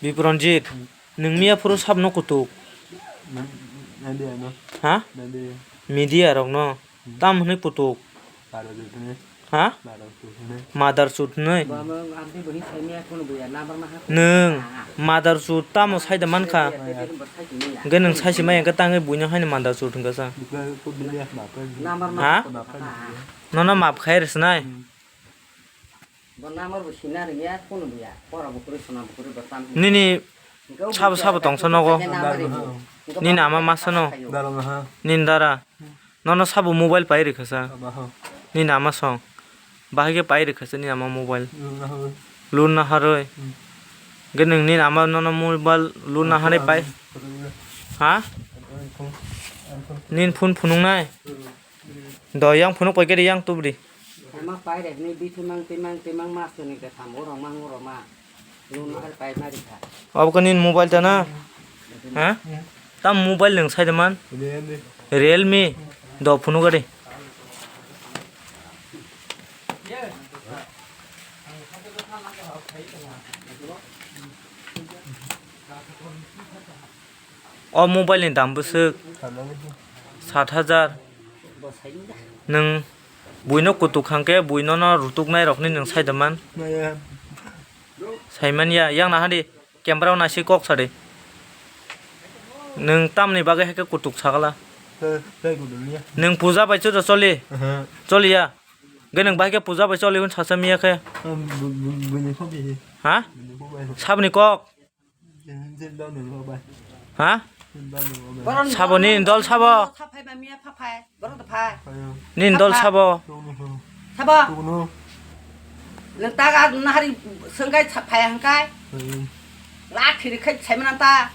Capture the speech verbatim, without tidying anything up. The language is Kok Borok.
Bipranjit, nwng miya phuru sabno kutuk? Nang, nang de ano. Ha? Nang de. Media rokno. Hmm. Tam hwnwi kutuk? Baro jotoni. Ha? Baro jotoni. Mother chut hwnwi. Nwng mother chut tamo saida mankha? Hwnkhe nwng saisi maya hwnkhe tangwi buino haino mother chut hwnkha sa. Bukla ko bilia mapre. Ha? Mapre. Nono map khai rwsnai? Hmm. Bo number bo sina rwya, phone bo ya. Pora bo kwrwi, sona bo kwrwi, bo tam. Nini sabo sabo tongsa nogo. Nini ama masa no. Nini dara. Nono sabo mobile pai rwkha sa. Nini ama song. Bahai khe pai rwkha sa nini ama mobile. Lun na harwi. Hwnkhe nwng nini ama nono mobile lun na hanai pai. Ha? Nini phone phunuknai? Do yang phunuk pai khe de yang tubri. Ama pai rek ni bithi mang ti mang ti mang mas ni ke tham oro mang oro ma. Lun har pai mari kha. Abo khe nini mobile ta na? Ha? Tam mobile nwng sai de man? Realme. Realme. Do phunuk gari. O mobile ni dam bwswk sat hajar. Nwng buino kutuk hwnkhe bui nono rutuknai rokni nwng sai da man? Maya. Sai man ya, yang naha di, camera o naisik kok sa di. Nwng tamni bagwi hai khe kutuk sagala? Tei, tei kutuk ya. Nwng puja bai chuda choli? Aha. Choli ya? Ge nwng bai khe puja bai choli hwn sasa miya khe? Ah, bu-, bu-, buini kok di. Ha? Buini kok bai. Sabni kok? Jin dol nung kok bai. Ha? Jin dol nung kok bai. Saboni dol sabo. Saphai ba miya phaphai. Borok da phai. Ayo. Nin dol sabo. Tungnu. Sabo. Tungnu. Nang taga nahari sengkai saphai hangkai. Ayo. La khiri khai sai mananta.